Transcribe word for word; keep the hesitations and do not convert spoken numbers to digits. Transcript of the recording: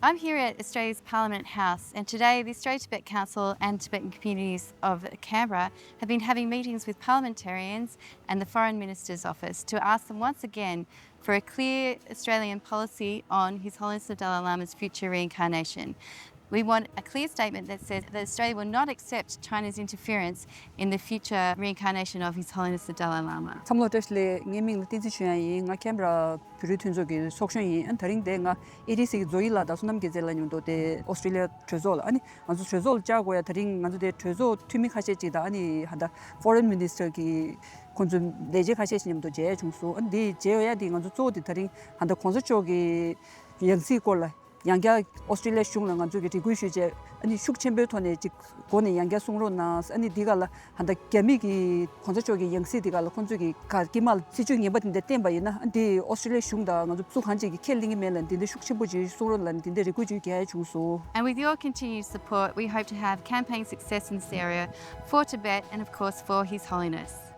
I'm here at Australia's Parliament House, and today the Australia Tibet Council and Tibetan communities of Canberra have been having meetings with parliamentarians and the Foreign Minister's Office to ask them once again for a clear Australian policy on His Holiness the Dalai Lama's future reincarnation. We want a clear statement that says that Australia will not accept China's interference in the future reincarnation of His Holiness the Dalai Lama. འཚམས་འདིར་བཀྲ་ཤིས་བདེ་ལེགས། ངའི་མིང་ལ་བསྟན་འཛིན་ཆོས་དབྱངས་ཡིན། ང་ཁེམ་ར་བོད་རིགས་མཐུན་ཚོགས་ཀྱི་ཚོགས་གཞོན་ཡིན། ཨ་ནི་དེ་རིང་འདིར་ང་ཨེ་ཌི་སི་གི་རྫོགས་ཡིག་ལགས་དང་བསོད་ནམས་རྒྱལ་མཚན་ལགས་མཉམ་དུ་དེ་ཨོ་སི་ཀྲི་ལི་ཡ་གྲོས་ཚོགས་ལ། ཨ་ནི་ང་ཚོ་གྲོས་ཚོགས་ལ་བཅར་དགོས་ཡ། དེ་རིང་ང་ཚོ་དེ་གྲོས་ཚོགས་འཐུས་མི་ཁ་ཤས་ཅིག་དང་། ཨ་ནི་ཧ་ད་Foreign Minister གི་ཁོང་ཚོ་ལས་བྱེད་ཁ་ཤས་ཤིག་མཉམ་དུ་མཇལ་བྱུང་སོང་། ཨ་ནི་འདི་མཇལ་ཡ་དེ་ང་ཚོ་གཙོ་བོ་དེ་དེ་རིང་ཧ་ད་གོང་ས་མཆོག་གི་ཡང་སྲིད་སྐོར་ལ་ཡང་བསྐྱར་ཨོ་སི་ཀྲི་ལི་ཡ་གཞུང་ལ་ང་ཚོ་གིས་རེ་སྐུལ་ཞུས་བྱས། ཨ་ནི་ཤུགས་ཆེན་པོའི་ཐོག་ནས་ཅིག་སྒོ་ནས་ཡང་བསྐྱར་གསུང་རོགས་གནང་། ཨ་ནི་འདི་ག་ལ་ཧ་ད་རྒྱ་མི་གི་གོང་ས་མཆོག་གི་ཡང་སྲིད་འདི་ག་ལ་ཁོང་ཚོས་ཀྱི་ག་དཀྱིལ་མ་ལ་སྲིད་བྱུས་ངན་པ་དེ་འདྲ་བསྟན་པ་ཡིན་ན། ཨ་འདི་ཨོ་སི་ཀྲི་ལི་ཡ་གཞུང་དང་ང་ཚོ་སུ་གང་ཅིག་གིས་ཁས་ལེན་གྱི་མེད་ལབ། འདི་འདྲ་ཤུགས་ཆེན་པོ་ཅིག་གསུང་རོགས་ལབ་ནས་འདི་འདྲ་རེ་སྐུལ་ཅིག་རྒྱག་ཡ་བྱུང་སོང་། And with your continued support, we hope to have campaign success in this area for Tibet and, of course, for His Holiness.